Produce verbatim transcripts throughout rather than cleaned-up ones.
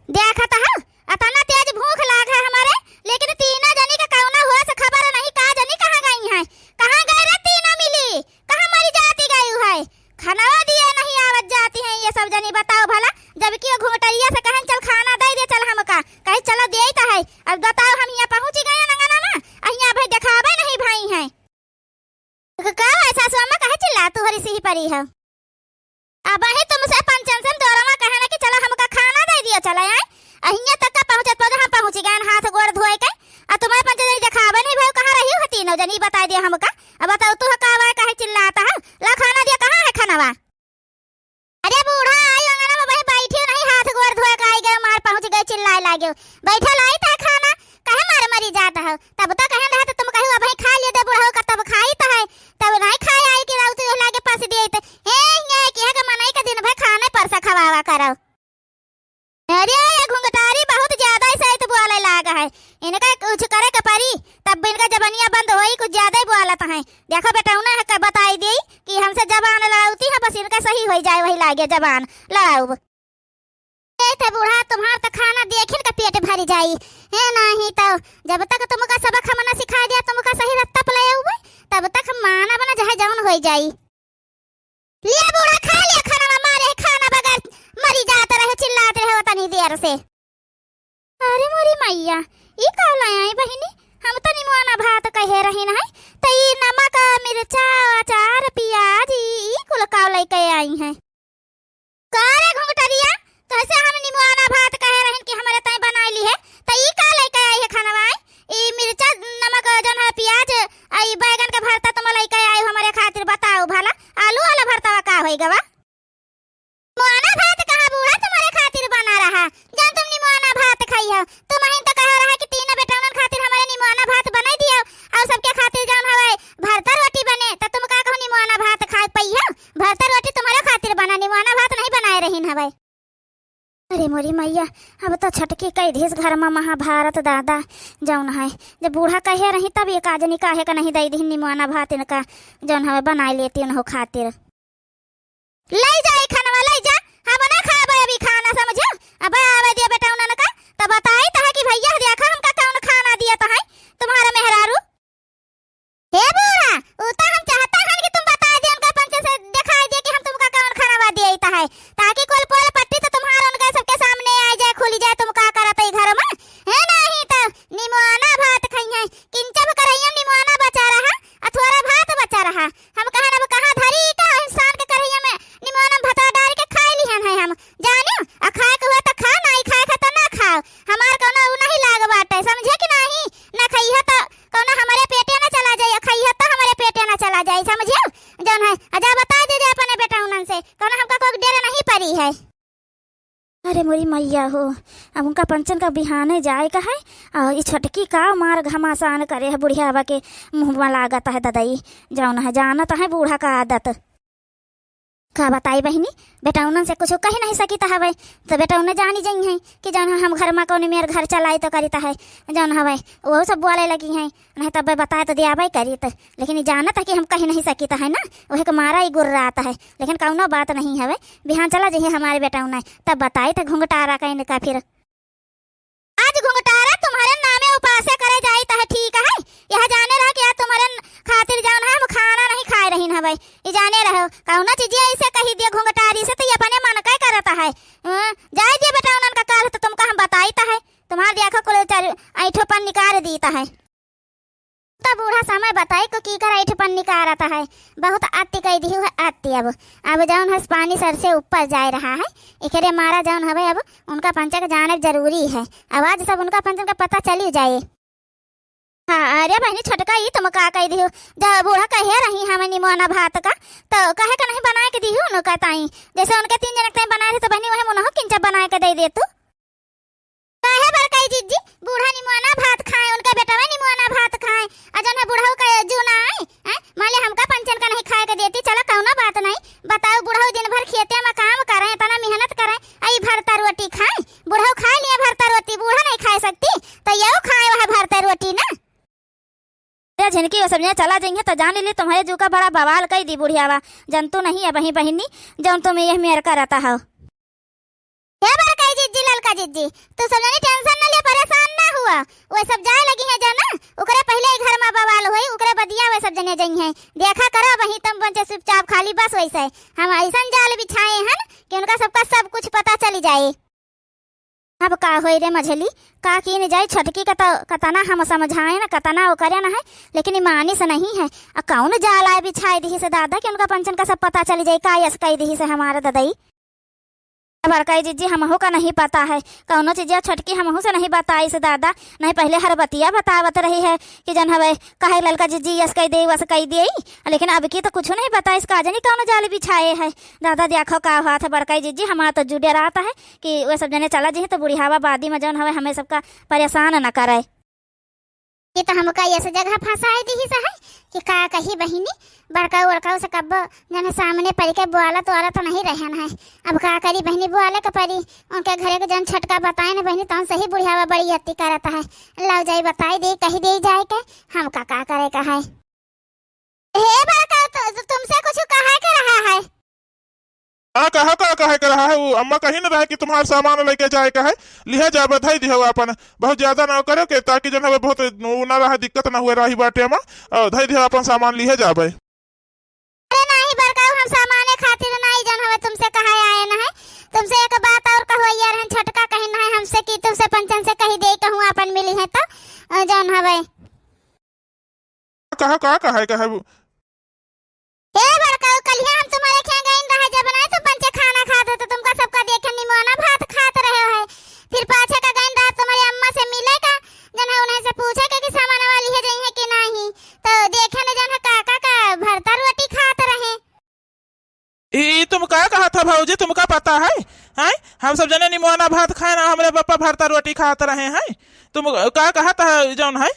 देखत हौ, अतना तेज भूख लाग है हमरे, लेकिन तीनों जनी के कौनो होश खबर नहीं, का जनी कहाँ गई हैं? कहाँ गए रे तीनों मिली? कहाँ मरी जाती गई है? खानवा दिए नहीं आवत जाती हैं ये सब जनी, बताओ भला। जबकि वो घुंघटरिया से कहन, "चल खाना दे दे, चल हमका।" कहे, "चलो देइत है।" अब बताओ, हम हियाँ पहुँचि गए अंगना मा, अ हियाँ भाई देखावे नहीं भाई हैं। क-, का है सासु अम्मा, काहे चिल्लात हौ, रिसिही परी हौ? अबहीं तुमसे पंचन से दुअरवा कहे ना कि चलो हमका खाना दे दियो, चले आए। अ हियाँ तक का पहुँचत पहुँचत हम पहुँचि गए हाथ गोड़ धोए के। अ तुम्हारे पंचन जनी देखावे नहीं भई, कहाँ रही हो तीनों जनी, बताइ दियो हमका। अब बताओ तू का बाय काहे चिल्लात हौ? ला खाना दियो, कहाँ है खानवा? अरे बूढ़ा, आई अंगना मा बही बैठी नहीं, हाथ गोड़ धोए के आई गए, मार पहुँच गए, चिल्लाए लागे, "बैठा लाई ता खाना, काहे मार मरी जात हौ?" तब तो कहन रहा तो तुम कहू, "अबहीं खाइ लिया दे बुढ़ऊ का, तब खाइत है।" तब नहीं खाए आई कि राउत लागे पस दिए तो, "हे, ये किहा के मनई के दिन भर खाने परसा खवावा करौ।" अरे, ये घुंघटारी बहुत ज्यादा ही सहित बोले लाग है। इनका कुछ करे के परी, तब इनका जबनिया बंद होई, कुछ ज्यादा ही बोलत हैं। देखो बेटौना है, का बताई देई कि हमसे जबान लड़ाउती है, बस इनका सही होई जाए, वही लागे जबान लड़ाउब। ए थे बूढ़ा, तुम्हार तो खाना देखिन का पेट भरी जाई। हे नहीं तो, जब तक तुमका सबक हम ना सिखाइ दिया, तुमका सही रस्ता पे ले आउबे, तब तक हम मानब ना, चाहे जौन होई जाई। लिया बूढ़ा, खा लिया खाना, मारे है खाना बगैर मरी जात रहे, चिल्लात रहे तनी देर से। अरे मोरी मैया, ई का लाए आई बहिनी? हम तो निमोना भात कहे रहिन है, त ई नमक, मिर्चा, अचार, पियाज, ई, ई कुल का लइके आई हैं? का रे घुंघटरिया, तोहसे हम निमोना भात कहे रहिन कि हमरे ताई बनाइ लिहे, त ई का लइके आई है खानवा? ई मिर्चा, नमक, जौन है पियाज, आ ई बैगन के भरता तुम लइके आई हमरे खातिर, बताओ भला, आलू वाला भरतवा का होई गवा? निमोना भात कहाँ बूढ़ा तुम्हारे खातिर बना रहा, जौन तुम निमोना भात खाई हो? तुमहिन तो कहा रहा कि तीनों बेटौनन खातिर हमरे निमोना भात बनाइ दियो, और सबके खातिर जौन हवे भरता रोटी बने, त तुम का कहू निमोना भात खाइ पइहो? भरता रोटी तुम्हारे खातिर बना, निमोना भात नहीं बनाए रहिन हवे। अरे मोरी मैया, अब तो छटकी कइ दिहिस घर मा महाभारत दादा, जौन है, जब बूढ़ा कहे रही तब ये का जनी काहे का नहीं दइ दिहिन निमोना भात इनका, जौन हवे बनाइ लेती उन्हों खातिर। लइ जा ई खानवा, लइ जा, हम ना खाबे अभी खाना, समझो? अब आवे दियो बेटौनन का, त बताइत है कि भइया देखा हमका कौन खाना दियत है तुम्हारा मेहरारू। हे बूढ़ा, उ तो हम चाहत हन कि तुम बताइ दियो उनका, पंच से देखाइ दियो कि हम तुमका कौन खानवा दियत है, ताकि कुल पोल पट्टी तो तुम्हारा उनके सबके सामने आइ जाए, खुलि जाए, तुम का करत है घर मा। हे नहीं तो निमोना भात खइहैं, किंचा भी करहिया निमोना बचा रहा, आ थोड़ा भात बचा रहा। हम कहन अब कहाँ धरी का इंसान के करहिया मा निमोना भात डारि के खाइ लिहन है हम। जानियो, आ खाए के हुआ त खा, नाहीं खाए के त ना खाओ। हमार कौनो उ नहीं लाग बाटे, समझे कि नहीं? ना खइहा त कौनो हमरे पेटे ना चला जाई, आ खइहा त हमरे पेटे ना चला जाई, समझियो? जौन है, आ जा बताइ दे दे अपने बेटौनन से, कौनो हमका कोई डेर नहीं परी है। अरे मोरी मैया हो, अब उनका पंचन का बिहाने जाए का है, आ ई छोटकी का मार घमासान करे है, बुढ़ियावा के मुँह मा लागत है ददई, जौन है जानत है बूढ़ा का आदत। का बताई बहिनी, बेटौनन से कुछ कहि नहीं सकित हवे, त बेटौने जानि जइहैं कि जौन है हम घर मा कौन मेर घर चलाई तो करित है, जौन हवे, वो सब बोले लगिहैं, नहीं तब बताए तो दियाबे करित, लेकिन ई जानत है कि हम कहि नहीं सकित है ना, वही के मारा ई गुर्रात है, लेकिन कौनो बात नहीं हवे, बिहान चला जइहैं हमारे बेटौने, तब बताइत घुंघटारा का इनका फिर। आज घुंघटारा तुम्हारे नामे उपासे करे जाइत है, ठीक है? यह जाने रहो कि आज तुम्हारे न-, खातिर जौन है हम खाना नहीं खाए रहिन हवे। ई जाने रहो, कौनो चीजिया ऐसे कहि दियो घुंघटारी से तो ये अपने मन का ही करत है। हाँ, जाए दियो बेटौनन का काल तो तुमका हम बताइत है। तुम्हार देखो कुल चार ऐठोपन निकार दीत है। त बूढ़ा समय बताई को की कर ऐठपन निकारत है। बहुत अति कइ दिहु है अति अब। अब जौन है पानी सर से ऊपर जाए रहा है, एकरे मारा जौन हवे अब उनका पंचा के जाने जरूरी है। अब आज सब उनका पंचन का पता चली जाए। हाँ, अरे बहिनी छोटका, ई तुम का कइ दिहु? जब बूढ़ा कहे रही हमें निमोना भात का, तो कहे का नहीं बनाए के दिहु उनका ताई? जैसे उनके तीन जने के ताई बनाए रहे, तो बहिनी वही मुनहो किंचा बनाए के दे दे तू। काहे बड़काई जिज्जी, बूढ़ा निमोना भात खाए, उनका बेटवा निमोना भात खाए, आ जौन है बुढ़ऊ का जू ना आए, हैं? मान ले हमका पंचन का नहीं खाए के देती, चला कौनो बात नहीं। बताओ, बुढ़ऊ दिन भर खेते मा काम करे, इतना मेहनत करे, आ ई भरता रोटी खाए? बुढ़ऊ खाए लिए भरता रोटी, बूढ़ा नहीं खाए सकती, तो यहू खाए वह भरता रोटी ना। अरे झिनकी, वो सब यहाँ चला जइहैं तो जान ली, तुम्हारे जू का बड़ा बवाल कइ दी बुढ़ियावा। जनतू नहीं है बही बहिनी, जौन तुम यह मेर करत हो। हे बड़काई जिज्जी, ललका जिज्जी, जी, तू सब जने tension न लिया, परेशान न हुआ। वे सब जाए लगी हैं जाना, ओकरे पहिले ही घर मा बवाल होई, ओकरे बदिया वे सब जने जइहैं। देखा करा वहीं तुम बचे चुपचाप खाली बस वैसे। हम अइसन जाल बिछाए हन कि उनका सबका सब कुछ पता चली जाए। अब का होई रे मझली, का कीन जाए, छोटकी का त कतना हम समझाएन, कतना वो करेन है, लेकिन ई मानिस नहीं है। आ कौन जाल आए बिछाए दिहिस दादा कि उनका पंचन का सब पता चली जाए, का यस कई दिहिस हमार ददई। बड़कई जिज्जी, हमहू का नहीं पता है, कौनो चीजिया छोटकी हमहू से नहीं बताइस दादा, नहीं पहिले हर बतिया बतावत रही है कि जौन हवे, काहे ललका जिज्जी यस कई दे, वस कई दे, लेकिन अब की तो कुछ नहीं बताइस, का जानी कौनो जाल बिछाए है। दादा देखो का हुआ था बड़कई जिज्जी, हमार तो जू डेरात है कि वे सब जने चला जी तो बुढ़ियावा बादी मा जौन हवे हमें सबका परेशान न करे। ई तो हमका यस जगह फंसाए दिहिस है कि का कही बहिनी, बड़काऊ उड़काऊ से कब्बो जौन है सामने परि के बोलत वालत नहीं रहेन है। अब का करी बहिनी, बोले के परी। उनके घरे के जौन छोटका बताएन बहिनी, तौन से ही बुढ़ियावा बड़ी अति करत है। लाओ जाई बताई दे, कही दे जाए के, हमका का करे का है। हे बड़काऊ, तु-, तु-, तुमसे कुछ कहे के रहा है। हाँ, कहा का कहे के रहा है, उ अम्मा कही न रहे कि तुम्हार सामान लइके जाए का है, लिहे जाबे, धई दिहो आपन, बहुत ज्यादा न करे के, ताकि जौन हवे बहुत उ न रहे, दिक्कत न हुए राही बाटे मा, और धई दिहो आपन सामान लिहे जाबे। अरे नाही बड़काऊ, हम सामाने खातिर नाही जौन हवे तुमसे कहे आएन है, तुमसे एक बात और कहो यार, हम छोटका कहिन है हमसे कि तुमसे पंचन से कही दे कहूँ आपन मिली है तो, अ, जौन हवे कहा, का कहा है, कहा? हे बड़काऊ, कलिया हम तुम्हारे खें गइन रहा, जब नहीं तुम पंचे खाना खात हो, तो तुमका सबका देखे निमोना भात खात रहे हो है। फिर पाछे का गइन रहा तुम्हारे अम्मा से मिले का, जौन है उन्हें से पूछे के कि सामानवा लिहे जइहैं कि नहीं, तो देखे न जौन है काका का भरता रोटी खात रहे। ई, ई तुम का कहा था भौजी, तुमका पता है? हैं? हम सब जने निमोना भात खाए ना, हमरे पप्पा भरता रोटी खात रहे हैं। तुम का कहा था जौन है?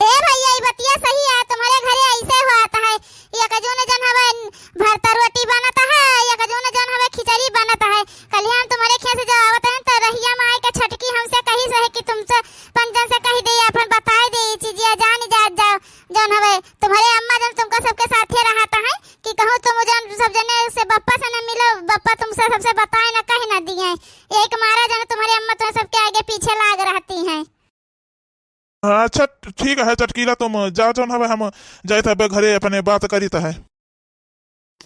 ए भैया, ई बतिया सही है, तुम्हारे घरे ऐसे होत है। एक जून जौन हवे भरता रोटी बनत है, एक जून जौन हवे खिचड़ी बनत है। कलिया हम तुम्हारे खेत से जब आवत हैं तो रहिया मा आए के छोटकी हमसे कहिस है कि तुमसे पंचन से कही दे, अपन बताए दे, ई चीजिया जानी जात जाओ। जौन हवे तुम्हारे अम्मा जौन तुमका सबके साथे रहत है कि कहूँ तुम जौन सब जने से बप्पा से न मिलो, बप्पा तुमसे सबसे बताए न कही न दिए। एक मारा जौन तुम्हारे अम्मा तुम्हें सबके आगे पीछे लाग रहती हैं। अच्छा, ठीक है चटकीला, तुम जाओ, जौन हवे हम जाइत हबे घरे अपने बात करीत है।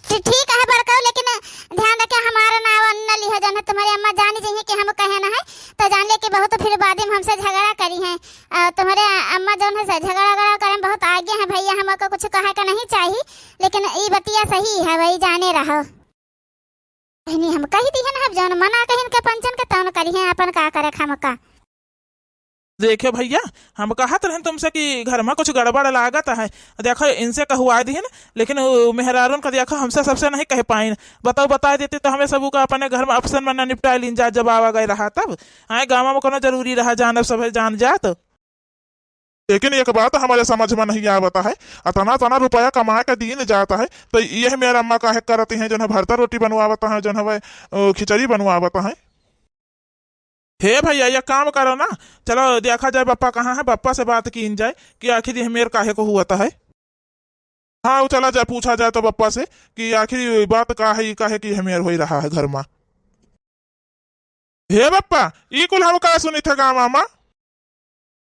ठी-, ठीक है बड़काऊ, लेकिन ध्यान रखे हमारा नाव न लिहो, जौन है तुम्हारे अम्मा जानी जइहैं कि हम कहे न है, तो जान ले कि बहुत फिर बाद में हमसे झगड़ा करिहैं। अ, तुम्हारे अम्मा जौन है से झगड़ा वगड़ा करे में बहुत आगे हैं भैया, हमको कुछ कहे का नहीं चाहिए, लेकिन ई बतिया सही है, वही जाने रहो। बहिनी, हम कही दिहन है, जौन मना कहिन के पंचन के तौन करिहैं, अपन का करे खामका। देखे भैया, हम कहत रहन तुमसे कि घर मा कुछ गड़बड़ लागत है। देखो, इनसे कहवाए दिहन, लेकिन उ मेहरारून का देखो, हमसे सबसे नहीं कह पाइन। बताओ, बताए देती तो हमें सबू का अपने घर मा अफसन मा न निपटाए लीन जात, जब आवा गए रहा तब। आए गाँव मा कौनो जरूरी रहा, जानब सभे जान जात। लेकिन एक बात हमरे समझ मा नहीं आवत है, अतना, अतना रुपया कमाए के दीन जात है, तो यह मेर अम्मा काहे करती हैं, जौन है भरता रोटी बनवावत हैं, जौन हवे, अ, खिचड़ी बनवावत हैं। हे भैया, एक काम करो ना, चलो देखा जाए बप्पा कहाँ है, बप्पा से बात कीन जाए कि आखिर यह मेर काहे को हुआ है। हाँ, वो चला जाए, पूछा जाए तो बप्पा से कि आखिर ये बात का है, ये काहे कि यह मेर होई रहा है घर मा। हे बप्पा, ई कुल हम का सुनित है गाँव मा?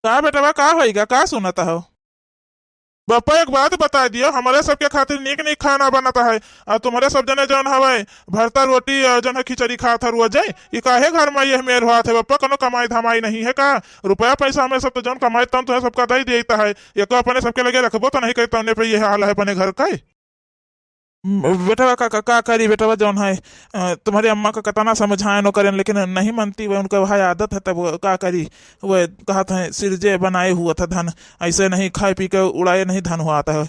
का बेटवा, का होइगा, का सुनत हो? बप्पा, एक बात बताइ दियो, हमरे सबके खातिर नीक नीक खाना बनत है, अउर तुम्हरे सब जने जौन हवे भरता रोटी अउर जौन है खिचड़ी खात है रोजे, ई काहे घर मा यह मेर होत है बप्पा? कौनो कमाई धमाई नहीं है का? रुपया पैसा हमें सब तो जौन कमाई तौन तुम्हें सबका दइ देत है, एको अपने सबके लगे रखबो तो नहीं करी, तौने पे यह हाल है अपने घर का। म-, बेटवा का, का, का करी बेटवा, जौन है, अ, तुम्हरे अम्मा का कतना समझाएन ओकरेन, लेकिन नहीं मनती, वह उनका भाई आदत है, तब वो का करी, वह कहत है, "सिरजे बनाए हुआ था धन, ऐसे नहीं खाए पी के उड़ाए नहीं धन हुआ था।"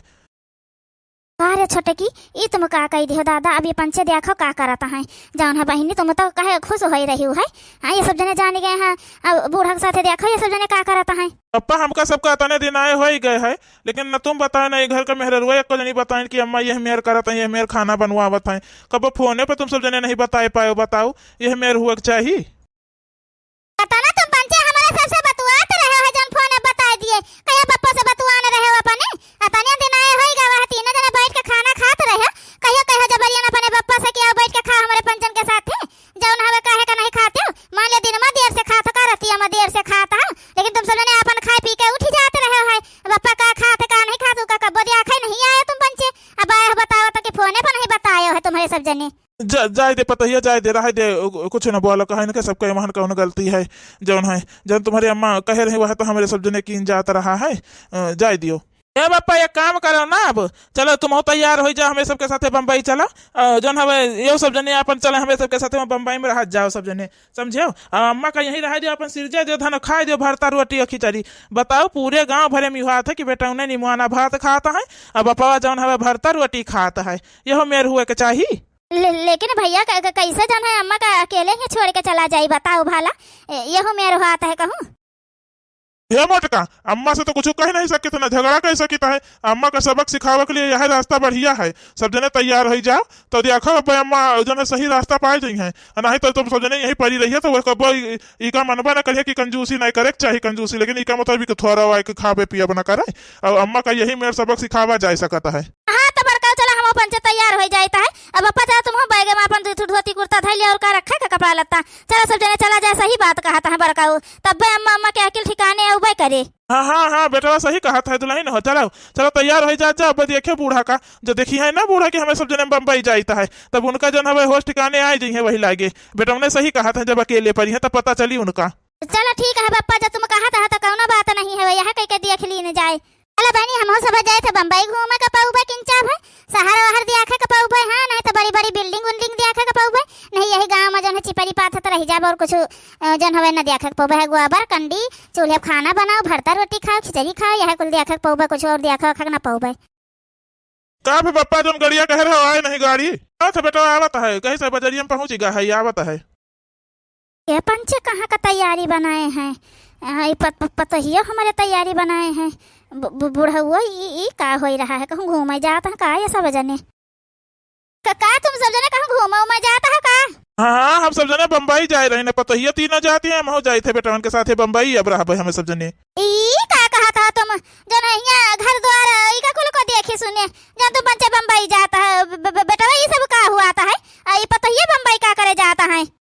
का रे छोटकी, ई तुम का कही दिहो दादा, अब ये पंचे देखो का करत हैं, जौन है बहिनी, तुम तो कहे खुश होई रही हो है, हाँ, ये सब जने जान गए हैं, अब बूढ़ा के साथे देखो, ये सब जने का करत हैं। पप्पा, हमका सबका अतने दिन आए होई गए है, लेकिन न तुम बताए, न ई घर के मेहररुआ एको जनी बताइन कि अम्मा यह मेर करत हैं, यह मेर खाना बनवावत हैं। कबो फोने पे तुम सब जने नहीं बताए पाए, बताओ, यह मेर हुआ के चाही? पता ना तुम पंचे हमारे सबसे बतुआत रहे हो, जौन फोने बताए दिए, कहियो बप्पा से बतुआन रहे हो अपने। अतने दिन आए होई गवा है, तीनों जने बैठ के खाना खात रहे हो, कहियो कहो जबरियन अपने बप्पा से कि आओ बैठ के खा हमारे पंचन के साथे। जौन हवे काहे का नहीं खाते हो? मान ले जाए दे पतोहिया, जाए दे, रहे दे, उ-, कुछ न बोलो, कहे इनके सबके महन कौन गलती है, जौन है, जौन तुम्हारे अम्मा कहे रही वह तो हमरे सब जने कीन जात रहा है, अ, जाए दियो। ए बापा, एक काम करो ना, अब चलो तुम तैयार हो जाओ, हमें सबके साथे बम्बई चलो, अ, जौन हवे यो सब जने अपन चले, हमें सबके साथे में बम्बई में रह जाओ सब जने, समझो। आ अम्मा का यहीं रह दियो, अपन सिरजे दियो, धन खाए दियो, भरता रोटी और खिचड़ी। बताओ, पूरे गांव भरे में हुआ था कि बेटा उन्हें निमवाना भात खात है, अब बपवा जौन हवे भरता रोटी खात है, यहो मेर हुए के चाही। ले, लेकिन भैया, क-, क-, कैसे जौन है अम्मा का अकेले ही छोड़ के चला जाई, बताओ भला, ए, यहो मेर हुआ था कहूँ। हे मोटका, अम्मा से तो कुछ कह नहीं सकित, ना झगड़ा कह सकित है। अम्मा का सबक सिखावे के लिए यह रास्ता बढ़िया है। सब जने तैयार हो जाओ, तो देखो अब अम्मा जौन है सही रास्ता पाए जाई हैं। नहीं तो तुम सब जने यहीं पड़ी रहिए, तो वो कब्बो ई, ई का मनबा ना करिए कि कंजूसी नहीं करे के चाही, कंजूसी, लेकिन ई का मतलब कि थोड़ा वाई के खाबे पियब ना करे। और अम्मा का यही मेर सबक सिखावा जा सकत है। हाँ, तो बड़का चला, हम पंचे तैयार हो जाइत है। अब पप्पा चला, तुम हो बैग में अपन दू ठो धोती कुर्ता धइले और का रखे का कपड़ा लत्ता। चला सब जने चला जाए, सही बात कहत है बड़का। तब्बे अम्मा, अम्मा के अकिल ठिकाने अउबे करे। हाँ, हाँ, हाँ, बेटवा सही कहत है दुल्हन हो। चलो, चलो तैयार हो जा, जा, अब देखियो बूढ़ा का, जो देखी है ना बूढ़ा कि हमें सब जने बम्बई जाइत है, तब उनका जौन हवे होश ठिकाने आए जइहे वही लागे। बेटवा ने सही कहत है, जब अकेले पड़ी है तब पता चली उनका। चलो ठीक है बप्पा, जब तुम कहत है तो कौनो बात नहीं है, यह कह के देख लीन जाए। अला बहनी, हमहू सब जाए थे बम्बई घूमे के पउबे किंचा भई, शहर वहर दियाखे के पउबे, हाँ, नहीं तो बड़ी बड़ी बिल्डिंग उल्डिंग दियाखे के पउबे, नहीं यही गाँव में जौन है चिपरी पाथत रह जाब और कुछ, अ, जौन हवे न दियाखे के पउबे है, गोबर कंडी, चूल्हे पे खाना बनाओ, भरता रोटी खाओ, खिचड़ी खाओ, यह कुल दियाखे के पउबे, कुछ और दियाखे के ना पउबे। का भे बप्पा, जौन गड़िया कहे रहो आए नहीं गाड़ी? आवत है बेटा, आवत है, कहीं से बजरिया में पहुँच गया है, आवत है। ये पंचे कहाँ का तैयारी बनाए हैं? आ, ई पत-, पत-, पतोहियो हमारे तैयारी बनाए हैं। बु-, बु-, बुढ़उओ, ई, ई का होई रहा है? कहूँ घूमे जात हैं का ये सब जने? क-, का तुम सब जने कहूँ घूमे उमे जात हो का? हाँ, हाँ, हम सब जने बम्बई जाए रहे न, पतोहिया तीनों जाती हैं, हमहू जाइत है बेटवन के साथे बम्बई, अब रहबे हमें सब जने। ई का कहत हो तुम? जौन है हियाँ घर द्वार, ई का कुल को देखी सुने, जौन तुम पंचे बम्बई जात हो, ब-, ब-, बेटवा, ई सब का हुआ था है? आ, ई पतोहिया बम्बई का करे जात है?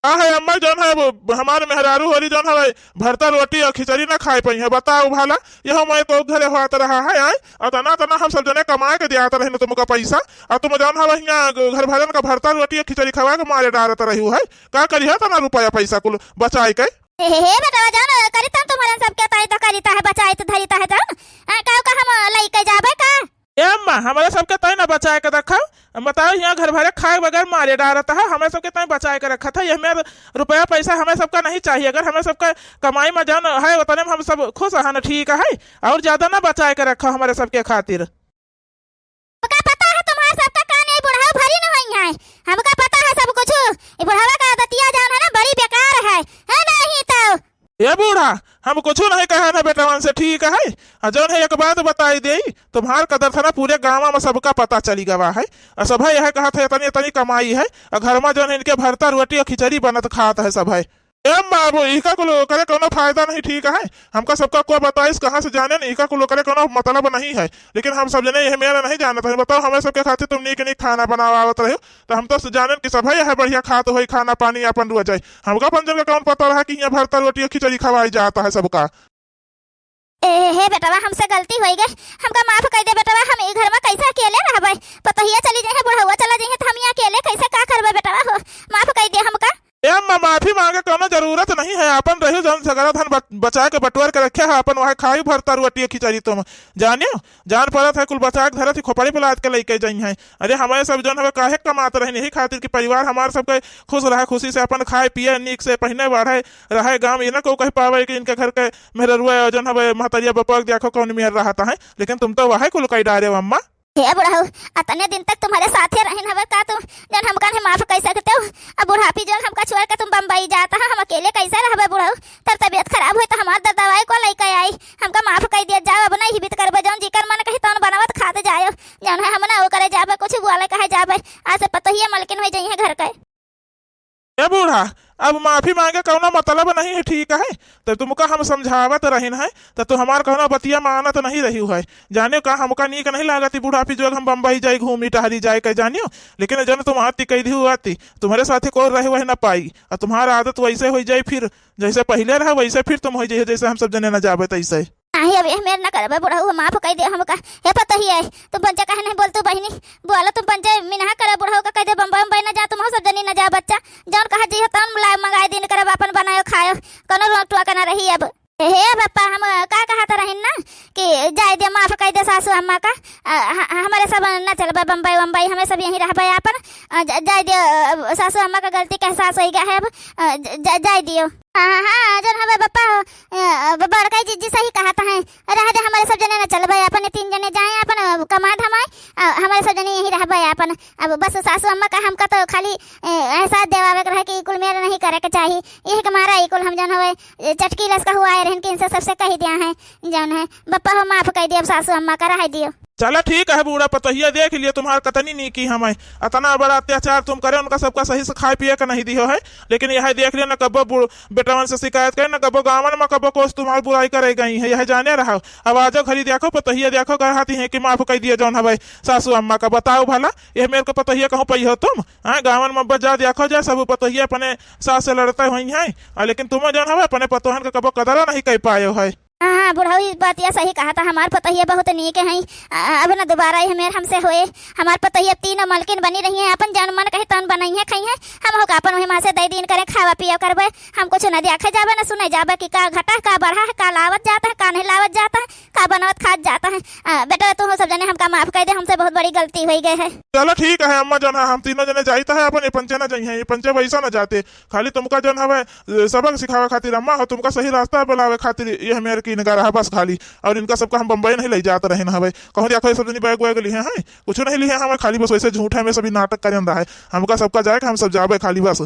का है अम्मा, जौन है वो हमारे मेहरारू होरी जौन है भरता रोटी और खिचड़ी ना खाए पाई है, बताओ भला। यह मैं तो घरे होत रहा है, आए, और तना तना हम सब जने कमाए के दियात रहे न तुमका पैसा, और तुम जौन है हियाँ घर भरन का भरता रोटी और खिचड़ी खवा के मारे डारत रही है। का करी है तना रुपया पैसा कुल बचाए के? हे, हे, हे, बेटवा, जौन करी तन तुम्हारे सबके ताई तो करी ता है, बचाई तो धरी ता है जौन। आ, का, का हम लइके जाबे का? ए अम्मा, हमरे सबके ताई ना बचाए के रखा। हम बताओ, हियाँ घर भरे खाए बगैर मारे डारत है, हमरे सबके ताई बचाए के रखत है। ये हमें रुपया पैसा हमें सबका नहीं चाहिए। अगर हमें सबका कमाई में जौन है, उतने में हम सब खुश है न, ठीक है, और ज्यादा ना बचाए के रखा हमरे सबके खातिर। हमका पता है तुम्हार सबका कान, ये बुढ़ऊ भरी न होई है, हमका पता है सब कुछ। ये बुढ़वा का आदतिया जौन है ना, बड़ी बेकार है, है नहीं तो। ए बूढ़ा, हम कुछ नहीं कहे ना बेटवन से, ठीक है? आ जौन है एक बात बताई देई, तुम्हार कदर था ना पूरे गाँव में सबका पता चली गवा है। आ सब है यह कहत है इतनी इतनी कमाई है, आ घर में जौन है इनके भरता रोटी और खिचड़ी बनत खात है सब है। ए अम्मा, अब इका कुल करे कोनो फायदा नहीं, ठीक है? हमका सबका कोई बताइस कहाँ से जाने न, इका कुल करे कोनो मतलब नहीं है। लेकिन हम सब जने यह मेरा नहीं जानत है। बताओ, हमें सबके खातिर तुम नीक नीक खाना बनावावत रहे, तो हम तो जानेन कि सभे यह बढ़िया खात होई खाना पानी अपन रुआ जाए। हमका अपन जन का कौन पता रहा कि यहाँ भरता रोटी और खिचड़ी खवाई जाता है सबका। ए, हे बेटवा, हमसे गलती होई गई, हमका माफ कर दे बेटवा। हम ई घर में कैसे अकेले रहबे? पतोहिया चली जाए, बुढ़वा चला जाए, तो हम यहाँ अकेले कैसे का करबे बेटवा हो? माफ कर दे हमका। ए अम्मा, माफी मांगे कोनो जरूरत नहीं है, अपन रहियो जौन सगरा धन बच-, बचा के बटोर के रखे है, अपन वहाँ खाई भरता रोटी खिचड़ी तुम। जानियो, जान पड़त है कुल बचा के धरत ही खोपड़ी पे लाद के लइके जाई है। अरे हमारे सब जौन हवे काहे कमात रहे, यही खातिर कि परिवार हमार सबके खुश रहे, खुशी से अपन खाए पिए, नीक से पहिने बढ़े, रहे गाँव। ये ना को कह पावे कि इनके घर के मेहररुआ जौन हवे महतरिया बपक देखो कौन मेहर रहता है, लेकिन तुम तो वह कुल कई डारे हो अम्मा। हे बुढ़ऊ, अतने दिन तक तुम्हारे साथे रहिन हवे का तुम, जौन हमका नहीं माफ कर सकते हो? अब बुढ़ापी जौन हमका छोड़ के तुम बम्बई जाता है, हम अकेले कैसे रहबे बुढ़ऊ? तब तबीयत खराब हुई तो हमार द-, दवाई को लेके आई, हमका माफ कर दिया जाओ, अब नहीं बीत करबे, जौन जिकर मन कही तौन बनावत खाते जाओ, जौन है हम ना वो करे जाबे, कुछ बोले कहे जाबे, आज से पतोहिए मलकिन हो जाइए घर के। ए बूढ़ा, अब माफी मांगे कौनो मतलब नहीं है, ठीक है? तो तुमका हम समझावत रहिन है, तो तू हमार कौनो बतिया मानत नहीं रही है। जानियो का, हमका नीक नहीं लागत ई बुढ़ापी जो हम बम्बई जाई घूमी टहरी जाए के, जानियो। लेकिन जन तुम आती कह दी आती, तुम्हारे साथे कोई रहे वह ना पाई, और तुम्हारा आदत वैसे हो जाए फिर, जैसे पहले रहा वैसे फिर तुम हो जाइए, जैसे हम सब जने ना जाबे तैसे। नाही, अब एह मेर न करबे बुढ़ऊ, माफ कइ दे हमका। हे पतोहिया, तुम पंचे काहे नहीं बोलतू बहिनी? बोलो तुम पंचे, मिनहा करे बुढ़ऊ का कहि दे, बम्बई उम्बई न जा, तुम सब जनी न जा बच्चा। जौन कहा जइहो तौन ला मंगाइ दीन करब, आपन बनायो खायो, कौनो रोक टोक न रही अब। हे बप्पा, हम का कहत रहिन ना कि जाइ दे, माफ कइ दे सासू अम्मा का। अ, ह-, हमरे सब न चलबे बम्बई वम्बई, हमें सब यहीं रहबे आपन। अ, ज-, जाइ दियो, अ, सासू अम्मा का गलती का एहसास होइ गया है अब। अ, ज-, ज-, जाइ दियो। हाँ, हाँ, हाँ, जौन हवे बप्पा हो, अ, ब-, बड़का जिज्जी सही कहत हैं। रह दे, हमरे सब जने न चलबे, अपने तीन जने जाए, अपन, अ, कमा धमाए, अ, हमरे सब जने यहीं रहबे अपन। अब बस सासू अम्मा का हमका तो खाली, अ, एहसास देवावे के रहे कि कुल मेर नहीं करे के चाही। यही के मारा ई कुल हम जौन हवे, अ, चटकी लस का हुआ आए रहन कि इनसे सबसे कहि दिया है, जौन है, बप्पा हो माफ कइ दियो, अब सासू अम्मा का रह दियो। चला ठीक है बूढ़ा पतोहिया, देख लियो तुम्हार कतनी नीकी हमें, अतना बड़ा अत्याचार तुम करे, उनका सबका सही से खाए पिए के नहीं दियो है, लेकिन यह देख लियो न कब्बो बूढ़ बेटवन से शिकायत करे, न कब्बो गाँवन में कब्बो कोस तुम्हार बुराई करे गई है, यह जाने रहो। अब आजो घड़ी देखो पतोहिया देखो कहती हैं कि माफ कइ दियो जौन हवे सासू अम्मा का, बताओ भला यह मेर के पतोहिया कहूँ पइहो तुम? हाँ, गाँवन में बस जा देखो जा सब पतोहिया अपने सास से लड़ते हुई हैं, आ, लेकिन तुम जौन हवे अपने पतोहन के कब्बो कदरो नहीं कइ पायो है। हाँ, हाँ, बुढ़ऊ ई बतिया सही कहत है, हमार पतोहिया बहुत नीक है। अ, अब न दोबारा यह मेर हमसे होए। हमार पतोहिया तीनों मलकिन बनी रही हैं, अपन जौन मन कहे तौन बनइहैं, खइहैं। हम होका अपन वही माँ से दइ दीन करे, खावा पिया करबे। हम कुछ न देखे जाबे, न सुने जाबे कि का घटा है, का बढ़ा है, का लावत जात है, का नहीं लावत जात है, का बनवत खात जात है। अ, बेटा, तू हो सब जने हमका माफ कइ दे, हमसे बहुत बड़ी गलती होइ गए है। चलो ठीक है अम्मा जौन है, हम तीनों जने जाइत है, अपन ये पंचे न जइहैं, ये पंचे वैसा न जाते। खाली तुमका जौन हवे, अ, सबक सिखावे खातिर अम्मा हो, तुमका सही रास्ता पे लावे खातिर यह मेर कीन गा रहा बस खाली। और इनका सबका हम बम्बई नहीं लइ जात रहे न हवे। कहूँ देखो ये सब जनी बैग वैग लिहे हैं, कुछ नहीं लिहे हैं, हमें खाली बस वैसे झूठे में सभी नाटक करन रहा है। हमका सबका जाए के हम सब जाबे खाली बस।